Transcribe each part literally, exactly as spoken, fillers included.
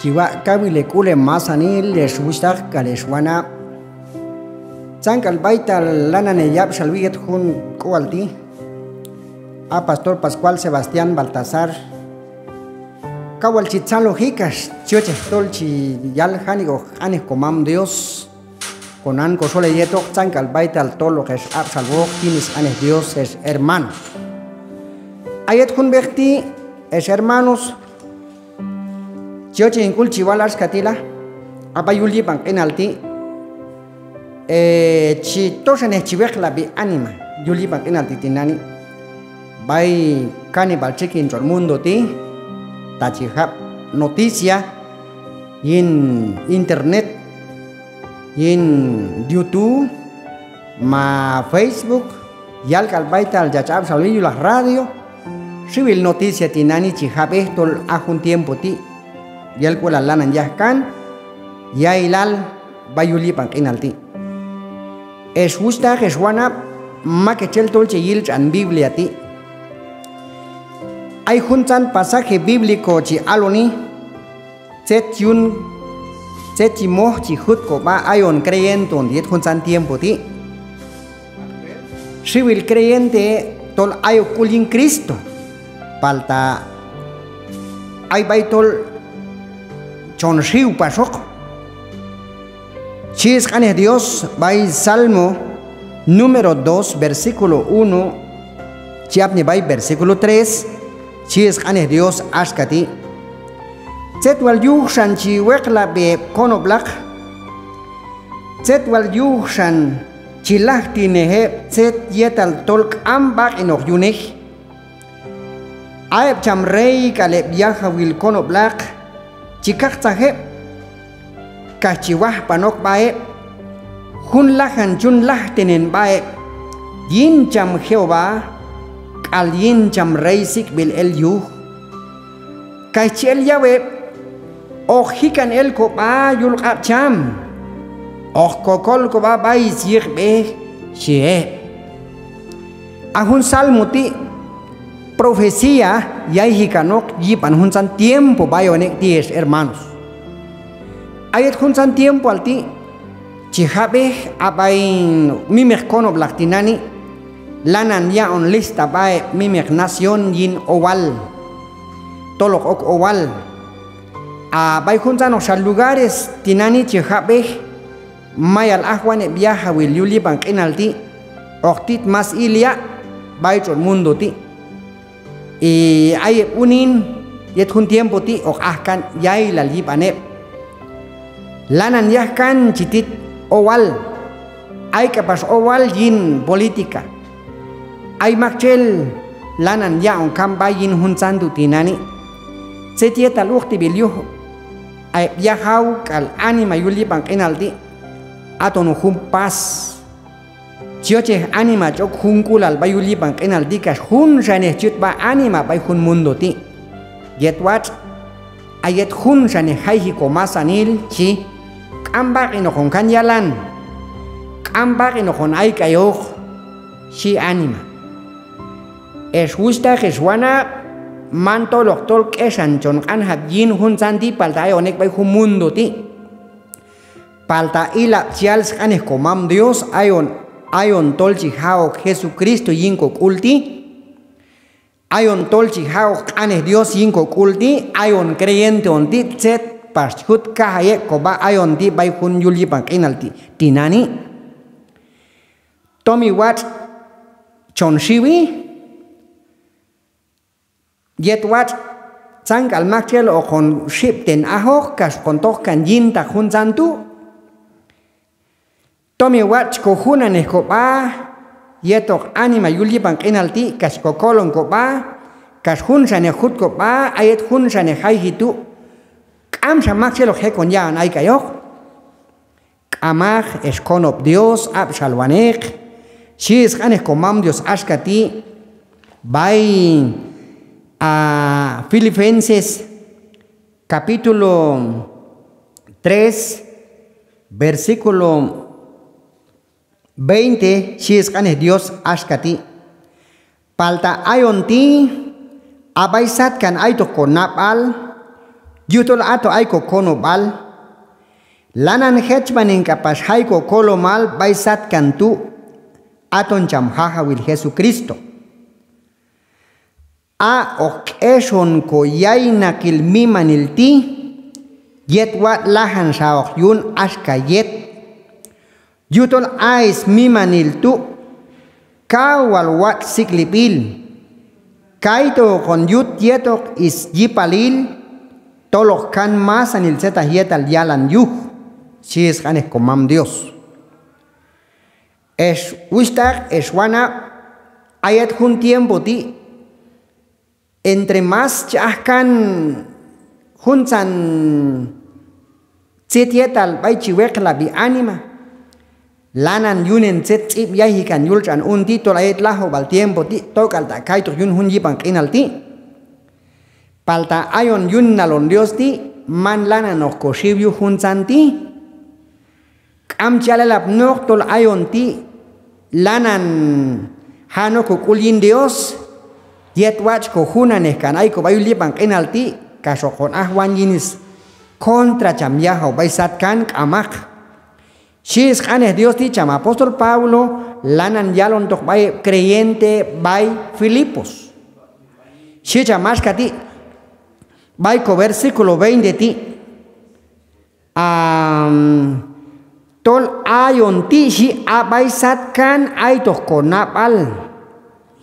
Chi waq' kawil hek'ul hemasanil, hex wuxhtaq k'al hex wanab'. Tzan k'al b'aytal lanan heyab'xalwi yet jun k'ual ti', a pastor Pascual Sebastián Baltasar. Kaw wal chi tzaloji kax chi yochej tol chi yal janik'oq q'anej Komam Dios. Konan koxol heyetoq tzan k'al b'aytal tol hoq hex ab'xalwoq yin sq'anej Dios, hex hermanos. A yet jun b'eq ti', hex hermanos, chi yochej hin k'ul chi wal axka ti' la, a b'ay yul yib'an q'inal ti', e, chi toxanej chi weqlab'i anima yul yib'an q'inal ti' tinani'. B'ay kanib'al txikin tx'otx' mundo ti', ta chi jab' noticia yin internet, yin YouTube, ma Facebook, yal k'al b'aytal chach ab'xalwi yulaq radio, xiwil noticia tinani' chi jab'ej tol a jun tiempo ti' yelk'ulal lanan yajkan yailal b'ay yul yib'an q'inal ti'. Hex wuxhtaq, hex wanab', mak hechel tol che yil tx'an Biblia ti'. Ay juntzan pasaje bíblico chi aloni tzet yun, tzet chi moj chi jut kob'a ayon creyente on yet juntzan tiempo ti'. Xiwil creyente tol ayok sk'ul yin Cristo, palta ay b'ay tol chon xiw paxoq. Chi sq'anej Dios b'ay Salmo número dos, versículo uno, chi apni b'ay versículo tres, chi sq'anej Dios axka ti': Tzet wal yuj xan chi weqlab'i heb' konob'laq, tzet wal yuj xan chi lajtinej heb' tzet yetal tol k'am b'aq'inoq yunej. A heb' cham rey k'al heb' yajawil konob'laq chi kaqtzaj heb', kax chi wajb'an ok sb'a heb' jun lajan chi yun lajtinen sb'a heb' yin cham Jehová k'al yin cham rey sik'b'il el yuj. Kax chi el yaw heb' hoq jikan el kob'a yul q'ab' cham, hoq kokol kob'a b'ay syiqb'ej, xhi heb'. A jun salmo ti' profecía yayji kanoq yib'an juntzan tiempo b'ayon ek' ti' ex hermanos. A yet juntzan tiempoal ti' chi jab'ej a b'ay mimeq konob'laq tinani' lanan ya'on lista sb'a heb' mimeq nación yin owal, tol hoq ok owal. A b'ay juntzanoqxa lugares tinani' chi jab'ej mayal ajwan heb' yajawil yul yib'an q'inal ti' hoq tit más ilya' b'ay tx'otx' mundo ti'. Y ay heb' unin yet jun tiempo ti' hoq ajkan yailal yib'an heb'. Lanan yajkan chi tit owal, ay k'apax owal yin política. Ay maktxel lanan ya'on kam sb'a yin juntzan tu' tinani'. Tzet yetal uqteb'il yuj a heb' yajaw k'al anima yul yib'an q'inal ti', aton jun paz. Chi yochej anima chi ok junk'ulal b'ay yul yib'an q'inal ti' kax junxanej chi yut sb'a anima b'ay jun mundo ti'. Yet watx', a yet junxanej jayji komasanil chi: K'am b'aq'in hoqon kan yalan, k'am b'aq'in hoqon ayk'ayoq, xhi anima. Ex wuxhtaq, ex wanab', man toloq tol k'exan chon q'anjab' yin juntzan ti', palta ayon ek' b'ay jun mundo ti'. Palta ilab' chi yal sq'anej komam Dios, ayon, ayon tol chi ja'ok Jesucristo yin kok'ul ti', ayon tol chi ja'ok q'anej Dios yin kok'ul ti', ayon creyente on ti', tzet pax chi jut kajay ek' kob'a ayon ti' b'ay jun yul yib'an q'inal ti' tinani'. Tomi watx' chon xiwi, yet watx' tzan k'al maktxel hoqon xib'ten ajoq kax hoqon toj kan yintaq juntzan tu'. Tomi watx' chi kojunanej kob'a yetoq anima yul yib'an q'inal ti' kax kokolon kob'a, kax junxanej jut kob'a a yet junxanej jayji tu'. K'amxa maktxel hoq je' kon ya'on ayk'ayoq. K'amaq, ex konob' Dios, ab'xalwaneq, xhi sq'anej komam Dios axka ti' b'ay, a, Filipenses capítulo tres, versículo veinte, xhi sq'anej Dios axka ti': Palta ayon ti', a b'ay satkan aytoq konab'al, Yujtol ato ay kokonob'al, lanan jechb'anen k'apax jay kokolomal b'ay satkan tu', aton cham Jajawil Jesucristo. A hoq k'exon koyaynaqil mimanil ti', yet watx' lajan xa hoq yun axka yet. Yujtol a smimanil tu' kaw wal watx' sik'lib'il. Kaytu' hoqon yut yetoq syipalil tol hoq kan masanil tzetaq yetal yalan yuj, xhi sq'anej komam Dios. Ex wuxhtaq, ex wanab', a yet jun tiempo ti', entre más chi aj kan juntzan tzet yetal b'ay chi weqlab'i anima, lanan yunen tzet tz'ib' yayji kan yul tx'an un ti' tol a yet lajub'al tiempo ti', tok'al ta' kaytoq yun jun yib'an q'inal ti'. Palta ayon yuninal on Dios ti', man lananoq koxiw yuj juntzan ti'. K'am chi yal elapnoq tol ayon ti' lanan ja'on ok kok'ul yin Dios, yet watx' kojunanej kan ay kob'a yul yib'an q'inal ti', kax hoqon ajwan yin scontra cham yajaw b'ay satkan, k'amaq. Xhi sq'anej Dios ti' cham apóstol Pablo, lanan yalontoq b'ay heb' creyente b'ay Filipos. Xhi cham axka ti' b'ay ko versículo veinte ti'. Am, tol ayon ti' xhi, a b'ay satkan aytoq konab'al,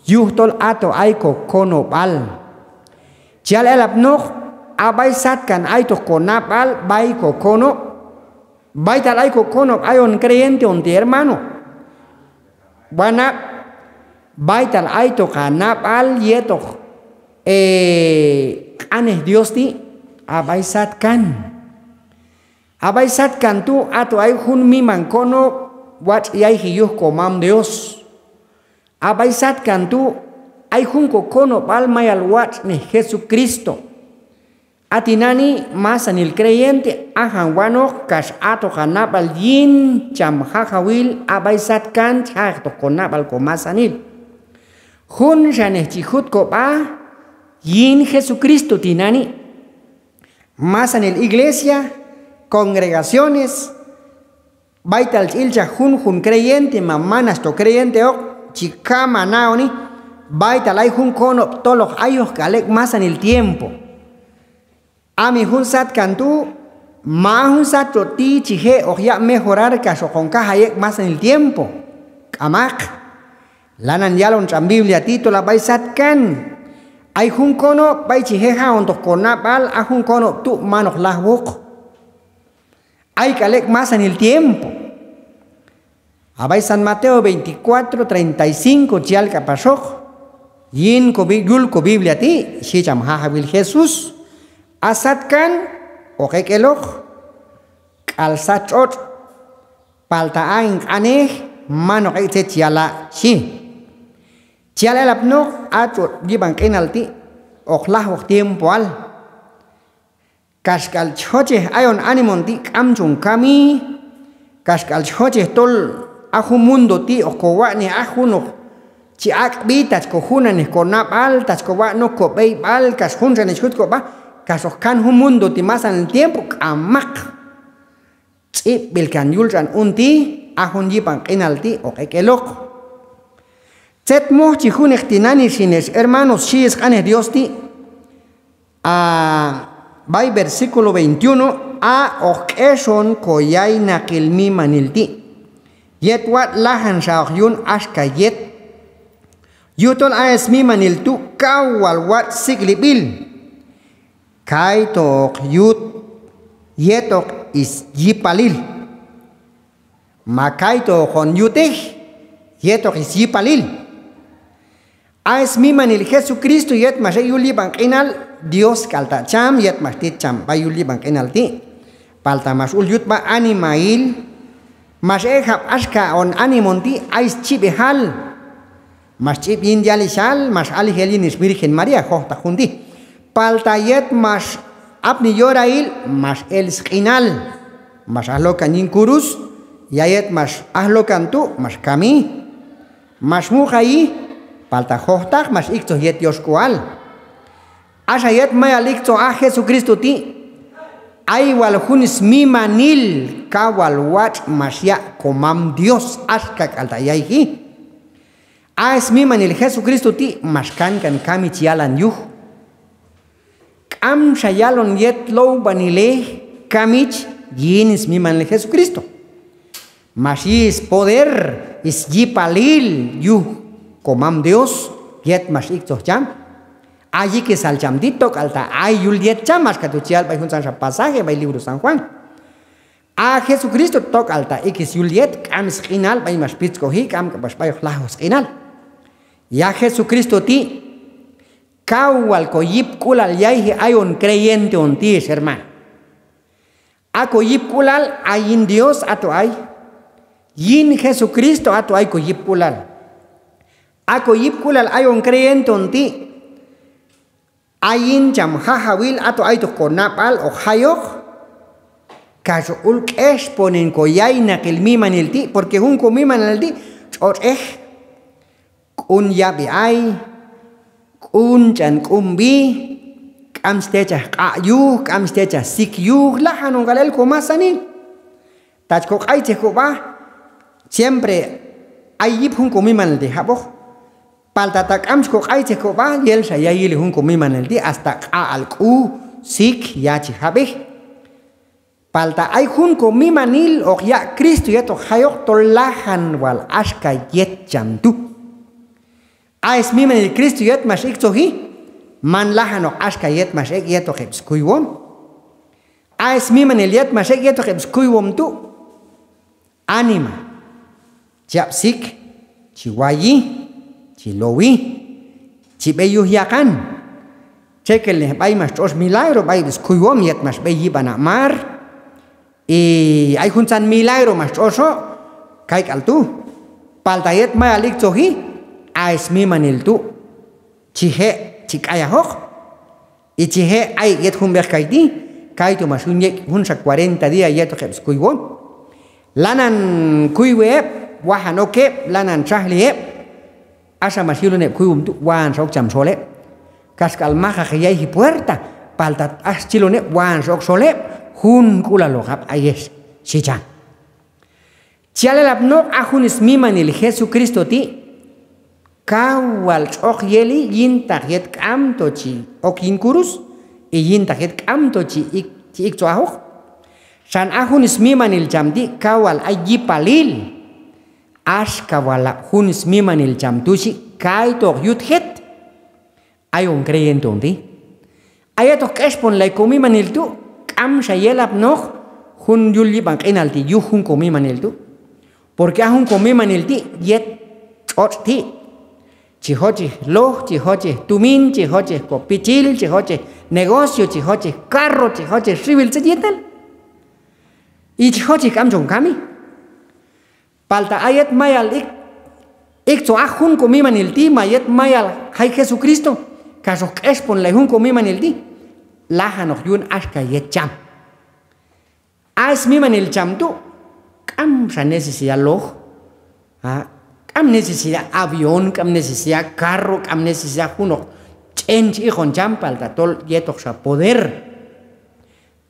yujtol ato ay kokonob'al. Chi yal elapnoq, a b'ay satkan aytoq konab'al b'ay kokonob'. B'aytal ay kokonob' ayon creyente on ti' hermano. Wanab', b'aytal aytoq hanab'al yetoq, e, q'anej Dios ti', a b'ay satkan. A b'ay satkan tu' ato ay jun miman konob' watx' yayji yuj komam Dios. A b'ay satkan tu' ay jun kokonob'al mayal watx'nej Jesucristo. A tinani' masanil creyente ajan wanoq kax atoq hanab'al yin cham Jajawil, a b'ay satkan chi ja'ektoq konab'al komasanil. Junxanej chi jut kob'a yin Jesucristo tinani'. Masanil iglesia, congregaciones, b'aytal chi ilchaj junjun creyente ma manachto creyenteoq, chi kam hanaoni b'aytal ay jun konob' tol hoq ayok'al ek' masanil tiempo. A mi jun satkan tu', ma a jun sat tx'otx' ti' chi je' hoq yaq' mejorar kax hoqon kajay ek' masanil tiempo. K'amaq. Lanan yalon tx'an Biblia ti' tol a b'ay satkan ay jun konob' b'ay chi je' ja'ontoq konab'al, a jun konob' tu' man hoq lajwoq. Ayk'al ek' masanil tiempo. A b'ay San Mateo veinticuatro treinta y cinco chi yal k'apaxoq, yin ko Bi-, yul ko Biblia ti', xhi cham Jajawil Jesús: A satkan hoq ek' eloq k'al sat tx'otx', palta a hin q'anej man hoq ek' tzet chi yala', xhi. Chi yal elapnoq a tx'otx' yib'an q'inal ti' hoq lajwoq tiempoal. Kaxk'al chi jochej ayon anima on ti' k'am chon kami, kaxk'al chi jochej tol a jun mundo ti' hoq kowatx'nej a junoq chi aq'b'i, ta chi kojunanej konab'al, ta chi kowatx'nej ok kob'eyb'al, kax junxanej chi jut kob'a, kax hoq kan jun mundo ti' masanil tiempo, k'amaq. Tz'ib'b'il kan yul tx'an un ti', a jun yib'an q'inal ti' hoq ek' eloq. Tzet moj chi junej tinani' xin ex hermanos, xhi sq'anej Dios ti'. A b'ay versículo veintiuno: A hoq k'exon koyaynaqil mimanil ti', yet watx' lajan xa hoq yun axka yet. Yujtol a smimanil tu' kaw wal watx' sik'lib'il. Kaytu' hoq yut yetoq syipalil. Ma kaytu' hoqon yutej yetoq syipalil. A smimanil Jesucristo yet max ek' yul yib'an q'inal, Dios k'al ta' cham, yet max tit cham b'ay yul yib'an q'inal ti'. Palta max ul yut sb'a animahil, max ek'jab' axka on anima on ti' ay schib'ejal. Max ch'ib' yin yalixhal, max alij el yin sVirgen María, jojtaq jun ti'. Palta yet max apni yorahil, max el sq'inal. Max aj lokan yin kurus, ya yet max aj lokan tu', max kami. Max muqayi, palta jojtaq max iktzoj yet yoxk'uhal. Axa yet mayal iktzoj aj Jesucristo ti', Ay wal jun smimanil kaw wal watx' max yaq' Komam Dios axka k'al ta' yayji. A smimanil Jesucristo ti' max kankan kamich yalan yuj. K'amxa yalon yet lowb'anilej kamich yin smimanil Jesucristo. Max yi spoder, syipalil yuj Komam Dios yet max iktzoj cham. A yikisal cham ti' tok'al ta' ay yul yet cham, axka tu' chi yal b'ay juntzanxa pasaje b'ay libro San Juan. A Jesucristo tok'al ta' ikis yul yet, k'am sq'inal b'ay max pitzk'oji, k'am k'apax b'ay hoq lajwoq sq'inal. Ya Jesucristo ti' kaw wal ko yipk'ulal yayji ayon creyente on ti', ex hermano. A ko yipk'ulal a yin Dios ato ay, yin Jesucristo ato ay ko yipk'ulal. A ko yipk'ulal ayon creyente on ti', a yin cham Jajawil ato aytoq ko nab'al hoq jayoq, kax hoq ul k'exponen ko yaynaqil mimanil ti', porque jun ko mimanil ti' tx'otx'ej. K'un yab'i ay, k'un ch'an k'unb'i, k'am chi techaj q'aq' yuj, k'am chi techaj sik yuj, lajan on k'al el ko masanil. Ta chi ko q'aytzej ko b'a, siempre ay yip jun ko mimanil ti' jab'oq. Palta ta k'am chi ko q'aytzej ko b'a, yelxa ya yili jun ko mimanil ti', hasta q'aq'al k'u, sik, ya chi jab'ej. Palta ay jun ko mimanil hoq yaq' Cristo yet hoq jayoq tol lajan wal axka yet cham tu'. A smimanil Cristo yet max iktzoji, man lajanoq axka yet max ek' yetoq heb' skuywom. A smimanil yet max ek' yetoq heb' skuywom tu', anima chi yab' sik, chi wayi, chi lowi, chi b'ey yuj yaqan. Txekelnej b'ay max tx'ox milagro b'ay heb' skuywom yet max b'ey yib'an a' mar. Y ay juntzan milagro max tx'oxo', kayk'al tu'. Palta yet mayal iktzoji, a smimanil tu' chi je' chi k'ayajoq. Y chi je' ayek' yet jun b'eq kayti', kaytu' max yun yek' junxa cuarenta día yetoq heb' skuywom. Lanan kuywi heb', wajan ok heb', lanan txajli heb'. Axa max yilon heb' kuywom tu', wanxa ok cham xol heb'. Kaxk'al maqaj yayji puerta, palta ax chi yilon heb', wanxa ok xol heb', junk'ulaloqab' ayex, xhi cham. Chi yal elapnoq a jun smimanil Jesucristo ti', kaw wal tx'oq yeli yintaq yet k'amto chi ok yin kurus, y yintaq yet k'amto chi ik-, chi iktzoj ajoq. Xan a jun smimanil cham ti' kaw wal ay yipalil. Axka wal ab' jun smimanil cham tu' xhi, kaytu' hoq yut jet. Ayon creyente on ti'. A yet hoq k'exponlay ko mimanil tu', k'amxa yelapnoq jun yul yib'an q'inal ti' yuj jun ko mimanil tu'. Porque a jun ko mimanil ti' yet tx'otx' ti'. Chi jochej loj, chi jochej tumin, chi jochej ko pichil, chi jochej negocio, chi jochej carro, chi jochej xiwil tzet yetal. Y chi jochej k'am chon kami. Palta a yet mayal ik-, iktzoj aj jun ko mimanil ti', ma yet mayal jay Jesucristo, kax hoq k'exponlay jun ko mimanil ti', lajanoq yun axka yet cham. A smimanil cham tu', k'amxa necesidad loj, a, k'am necesidad avión, k'am necesidad carro, k'am necesidad junoq ch'en chi iqon cham, palta tol yetoqxa poder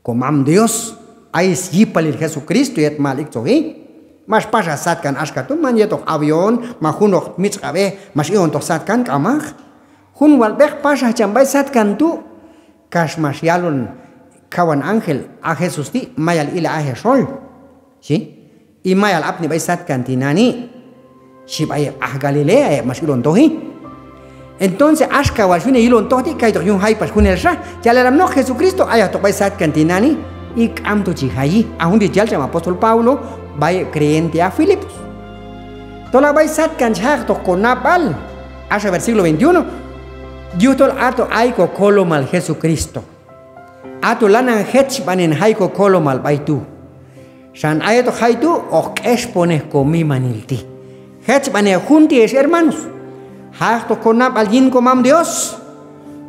Komam Dios, ay syipalil Jesucristo yet mayal iktzoji. Max paxaj satkan axka tu', man yetoq avión, ma junoq mitx'q'ab'ej max i'ontoq satkan, k'amaq. Jun wal b'eq paxaj cham b'ay satkan tu', kax max yalon kawan ángel, a Jesús ti' mayal ilay aj hexol, xhi. Y mayal apni b'ay satkan tinani', xhi b'ay heb' aj Galilea, heb' max ilon toji. Entonces axka wal xyune yilon toj ti', kaytoq yun jay pax junelxa, chi yal elapnoq Jesucristo ayajtoq b'ay satkan tinani', y k'amto chi jayi. A jun ti' chi yal cham apóstol Pablo b'ay heb' creyente aj Filipos. Tol a b'ay satkan chi jaq'toq ko nab'al, axa versículo veintiuno, yujtol ato ay ko kolomal Jesucristo. Ato lanan jechb'anen jay ko kolomal b'ay tu'. Xan a yet hoq jay tu', hoq k'exponej ko mimanil ti'. Jechb'anej jun ti' ex hermanos. Jaq'toq ko nab'al yin Komam Dios.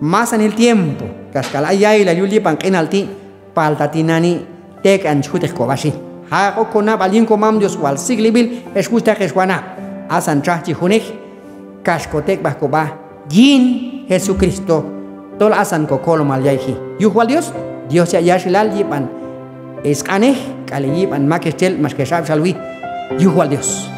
Masanil tiempo, kaxk'al ay ya'ilal yul yib'an q'inal ti', palta tinani' tek'an chi jutej ko b'a xin. Jaq' ok ko nab'al yin Komam Dios wal sik'lib'il ex wuxhtaq ex wanab'. Asan txaj chi junej, kax ko tek'b'aj ko b'a yin Jesucristo, tol asan ko kolomal yayji. Yuj wal Dios. Dios yaq' yaxilal yib'an sq'anej k'al yib'an mak yechel max hex ab'xalwi. Yuj wal Dios.